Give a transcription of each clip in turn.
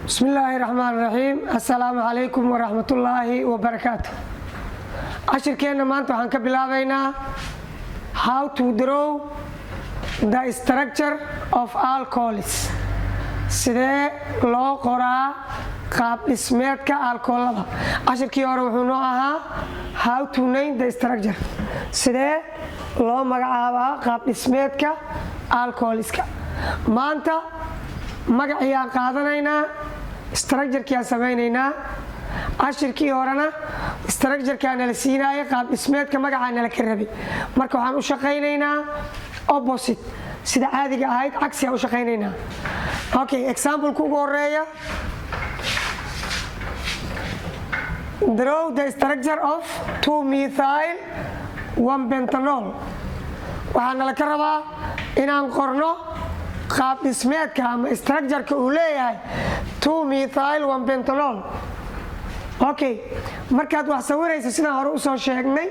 Bismi illaahi raxmaan raxiim. Assalaamu calaykum waraxmatullaahi wabarakaatu. Cashirkeenna maanta waxaan ka bilaabaynaa how to draw the structure of alcohols, sidee loo qoraa qaab dhismeedka alkoolada. Cashirkii hore wuxuu noo ahaa how to name the structure, sidee loo magacaabaa qaab dhismeedka alcoholiska. Maanta magaciyaan qaadanaynaa, structurekiyaan samaynaynaa. Cashirkii horena structurekaa nala siinaaya, qaab dhismeedka magacaa nala ka rabay. Marka waxaan u shaqaynaynaa opposite, sida caadiga ahayd cagsigaan u shaqaynaynaa. Okay, exampleka ugu horeeya: draw the structure of two methyl one pentanol. Waxaa nala ka rabaa inaan qorno qaab dhismeedka ama structureka uu leeyahay two methyl one pentanol. Okay, markaad wax sawirayso, sidaan hore usoo sheegnay,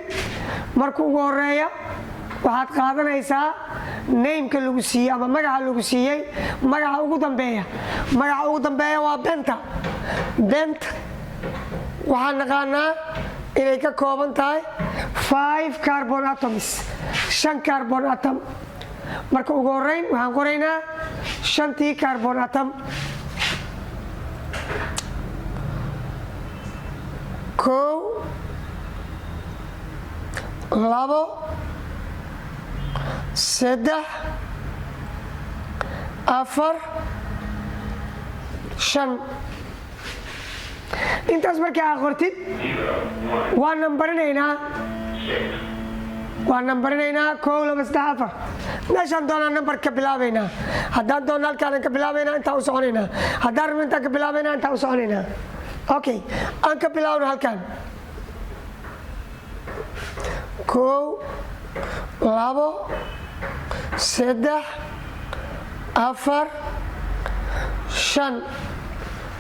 marka ugu horeeya waxaad qaadanaysaa nameka lagu siiyey ama magaca lagu siiyey, magaca ugu dambeeya. Magaca ugu dambeeya waa penta. Penta waxaan naqaanaa inay ka kooban tahay five carbon atoms, shan carbon atom. Marka ugu horeyn waxaan qoraynaa shantii carbon atom: kow, labo, saddex, afar, shan. Intaas markii aa qortid, waa nambarinaynaa, waa nambarinaynaa: kow, laba, saddex, afar. Meeshaan doonaa nambar ka bilaabaynaa. Haddaan doonno halkaanan ka bilaabaynaa, intaa u soconaynaa. Haddaan rabno intaan ka bilaabaynaa, intaa u soconaynaa. Okay, aan ka bilaawno halkaan: kow, labo, saddex, afar, shan.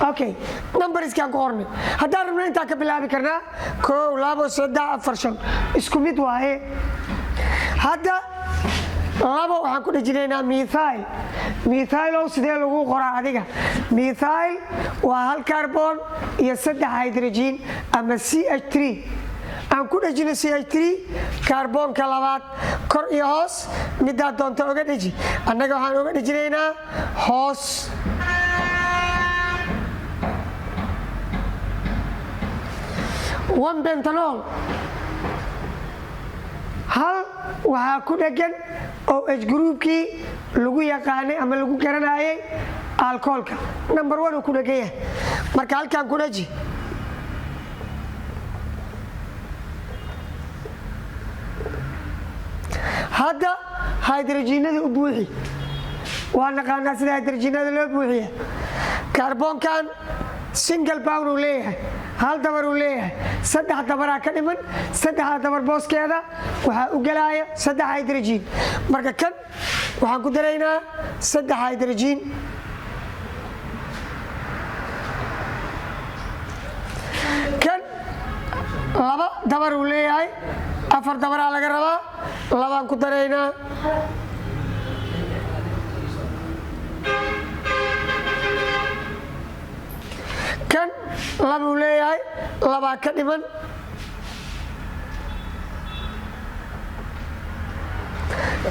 Okay, numberskaan ku qornay. Haddaan rabno intaan ka bilaabi karnaa: kow, labo, saddex, afar, shan, isku mid waaye. Hadda labo waxaan ku dhejinaynaa methyl. Methylow, sidee lagu qoraa adiga? Methyl waa hal carbon iyo saddex hydrogen ama CH3. Aan ku dhejino CH3 kaarboonka labaad. Kor iyo hoos midaad doonta oga dheji. Annaga waxaan oga dhejinaynaa hoos. One pentanol, hal waxaa ku dhegan oo H groupkii lagu yaqaanay ama lagu garanayay alcoholka, number one uu ku dhegan yahay. Marka halkaan ku dheji. Hadda hydrogenada u buuxi. Waa naqaanaa sida hydrogenada loo buuxiya. Kaarboonkan single bond uu leeyahay, hal dabar uu leeyahay, saddex dabaraa ka dhiman. Saddexda dabar booskeeda waxaa u gelaaya saddex hydrogen. Marka kan waxaan ku daraynaa saddex hydrogen. Kan laba dabar uu leeyahay, afar dabaraa laga rabaa, labaan ku daraynaa. Kan labuu leeyahay, labaa ka dhiman.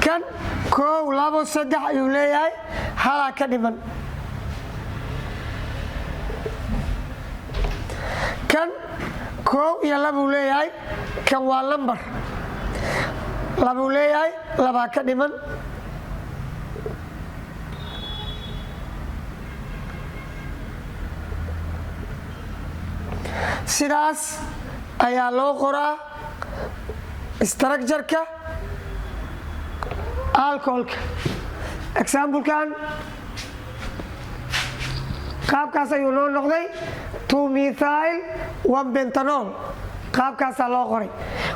Kan kow, labo, saddex ayuu leeyahay, halaa ka dhiman. Kan kow iyo labuu leeyahay. Kan waa lambar, labuu leeyahay, labaa ka dhiman. Sidaas ayaa loo qoraa structureka alcoholka. Examplekan qaabkaas ayuu noo noqday, two methyl one pentanol, qaabkaasaa loo qoray.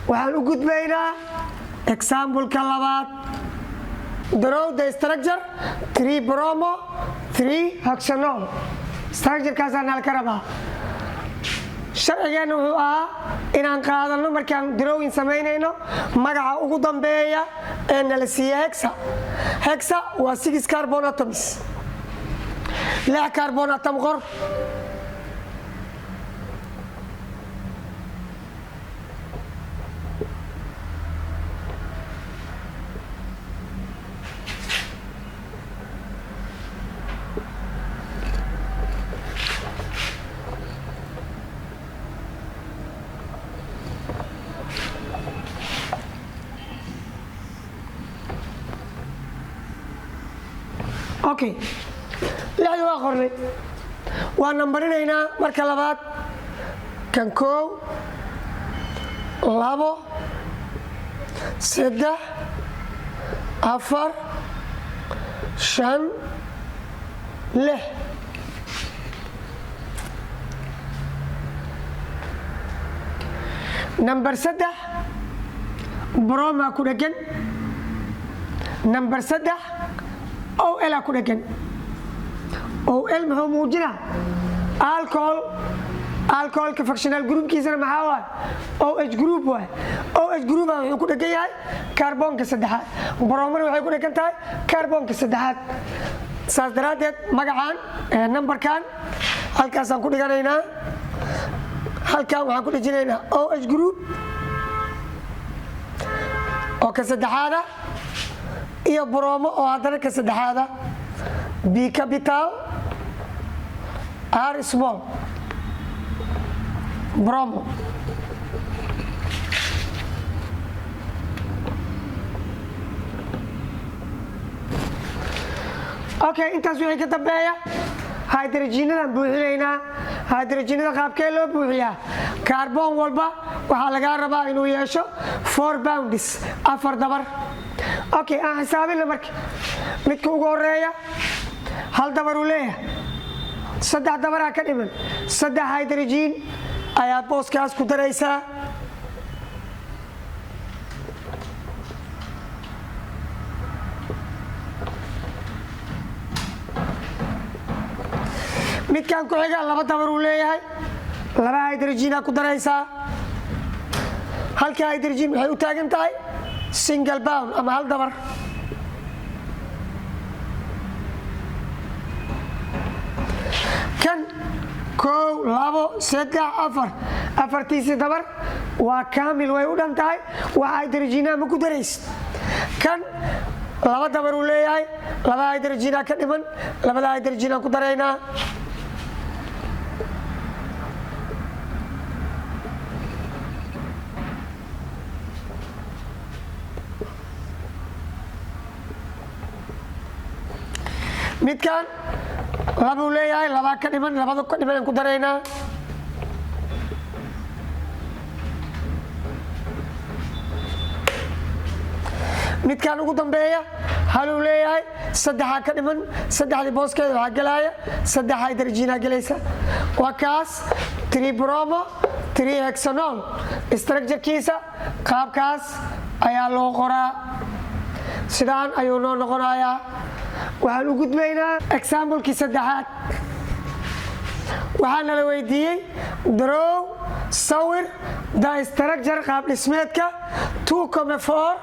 Waxaan u gudbaynaa exampleka labaad: draw the structure three bromo three hexanol. Structurekaasaa nala ka rabaa. Sharcigeenna wuxuu ahaa inaan qaadanno markaan drawing samaynayno magaca ugu dambeeya ee nala siiya, hexa. Hexa waa six carbon atoms. Lix carbon atom qor. Okay, lixda waa qornay, waa nambarinaynaa. Marka labaad kan, koow, labo, saddex, afar, shan, lix. Number 3 bromaa ku dhegan, number 3 OL ku dhegan. OL muxuu muujinaa? Alcohol. Alcoholka functional groupkiisana maxaa waay? OH group waay. OH group wuxuu ku dhegan yahay kaarboonka saddexaad, bromona waxay ku dhegan tahay kaarboonka saddexaad. Saas daraaddeed magacan, numberkan halkaasaan ku dhiganaynaa. Halkan waxaan ku dhejinaynaa OH group oo ka saddexaada iyo bromo oo haddana ka saddexaada. B capital, R small, bromo. Okay, intaas wixii ka dambeeya hydrogenadan buuxinaynaa. Hydrogenada qaabkee loo buuxiyaa? Kaarboon walba waxaa lagaa rabaa inuu yeesho four bonds, afar dabar. Okay, aan xisaabina. Marka midka ugu horeeya hal dabar uu leeyahay, saddex dabaraa ka dhiman. Saddex hydrogen ayaad booskaas ku daraysaa. Midkan ku xiga laba dabar uu leeyahay, laba hydrogenaa ku daraysaa. Halka hydrogen waxay u taagan tahay single bond ama hal dabar. Kan kow, labo, saddex, afar. Afartiisii dabar waa kaamil, way u dhan tahay, wax hydrogenaa ma ku daraysid. Kan laba dabar uu leeyahay, laba hydrogenaa ka dhiman, labada hydrogenaan ku daraynaa. Midkan labuu leeyahay, labaa ka dhiman, labada ka dhiman aan ku daraynaa. Midkan ugu dambeeya haluu leeyahay, saddexaa ka dhiman. Saddexdii booskeeda waxaa gelaya saddex hydrogenaa gelaysa. Waa kaas 3 bromo 3 hexanol. Structurekiisa qaabkaas ayaa loo qoraa, sidaan ayuu noo noqonayaa. Waxaan u gudbaynaa examplekii saddexaad. Waxaana la weydiiyey draw, sawir, the structure, qaab dhismeedka 2,4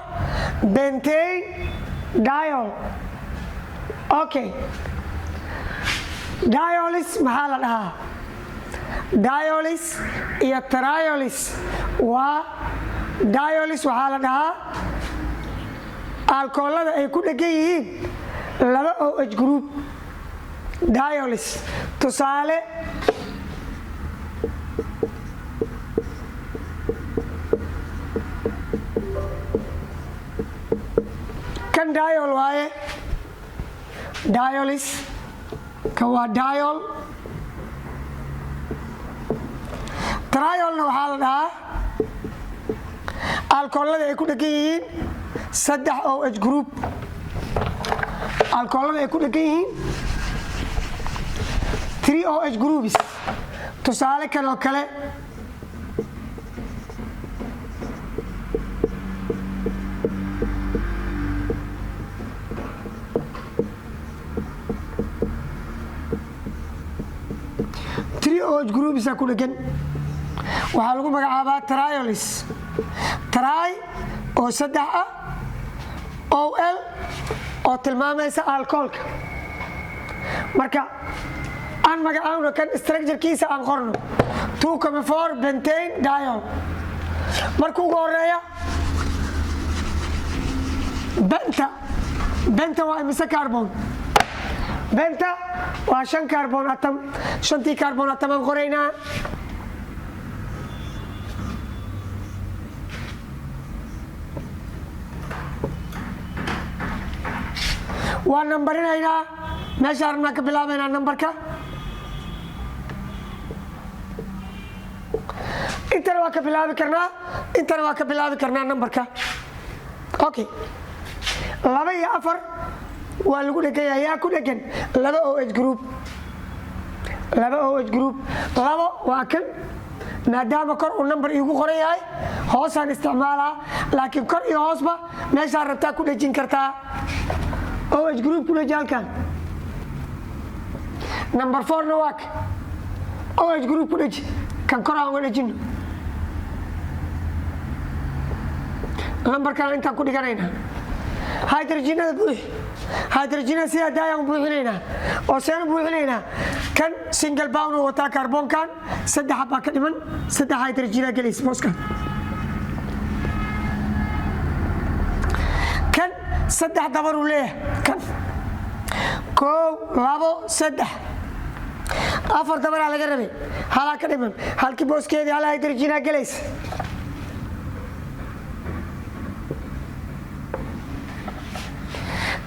pentane diol. Okay, diols maxaa la dhahaa? Diols iyo triols waa, diols waxaa la dhahaa alkoolada ay ku dhegan yihiin laba OH group, diols. Tusaale, kan diol waaye, diols kan waa diol. Triolna waxaa la dhahaa alkoolada ay ku dhegan yihiin saddex OH group, alkoolada ay ku dhegan yihiin three OH groups. Tusaale kan oo kale, three OH groupsa ku dhegan, waxaa lagu magacaabaa triols. Tri oo saddex ah, OL oo tilmaamaysa alkoolka. Marka Aan magacaawno kan, structurekiisa aan qorno: 2,4 pentane diol. Marka ugu horeeya penta. Penta waa imise carbon? Penta waa shan carbon atom. Shantii carbon atom aan qoraynaa. Waa nambarinaynaa, meesha rabnaan ka bilaabaynaa nambarka. Intana waa ka bilaabi karnaa, intana waa ka bilaabi karnaa nambarka. Okay, laba iyo afar waa lagu dhegan yahay. Yaa ku dhegan? Laba OH group, laba OH group. Labo waa kan. Maadaama kor uu number iigu qoran yahay, hoosaan isticmaalaa, laakiin kor iyo hoosba meeshaa rabtaa ku dhejin kartaa. OH group ku dheji halkan. Number fourna waa ka, OH group ku dheji. Kan kor aan uga dhejino, lambarkan intaan ku dhiganaynaa. Hydrogenada buuxi. Hydrogenada sidaa daayaan buuxinaynaa oo seenu buuxinaynaa. Kan single bond uu wataa kaarboonkan, saddex baa ka dhiman, saddex hydrogena gelaysa booskan. Kan saddex dabaruu leeyahay kan: koow, labo, saddex. Afar dabaraa laga rabay, halaa ka dhiman. Halkii booskeedii hal hydrogena gelaysa.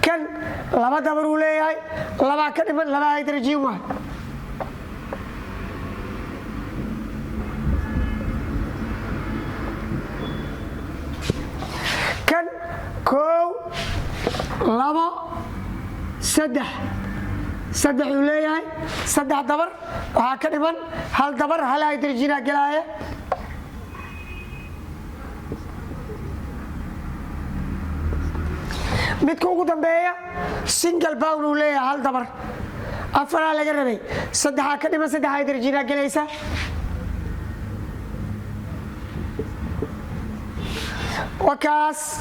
Kan laba dabar uu leeyahay, labaa ka dhiman, laba hydrogen waay. Kan koow, labo, saddex, saddex uu leeyahay, saddex dabar waxaa ka dhiman hal dabar, hal hydrogena gelaaya. Midka ugu dambeeya single bond uu leeyahay, hal dabar. Afaraa laga rabay, saddexaa ka dhiman, saddex hydrogena gelaysa. Wakaas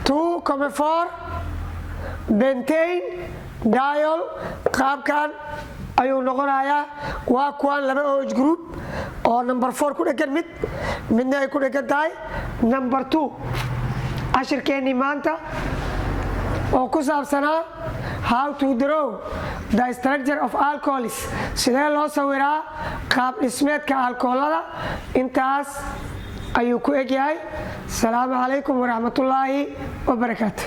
2,4 pentane diol qaabkan ayuu noqonayaa. Waa kuwaan laba OH group oo number four ku dhegan, mid midna ay ku dhegan tahay number two. Cashirkeennii maanta oo ku saabsanaa how to draw the structure of alcohols, sidee loo sawiraa qaab dhismeedka alkoolada, intaas ayuu ku egyahay. Asalaamu calaykum waraxmatullaahi wabarakaatu.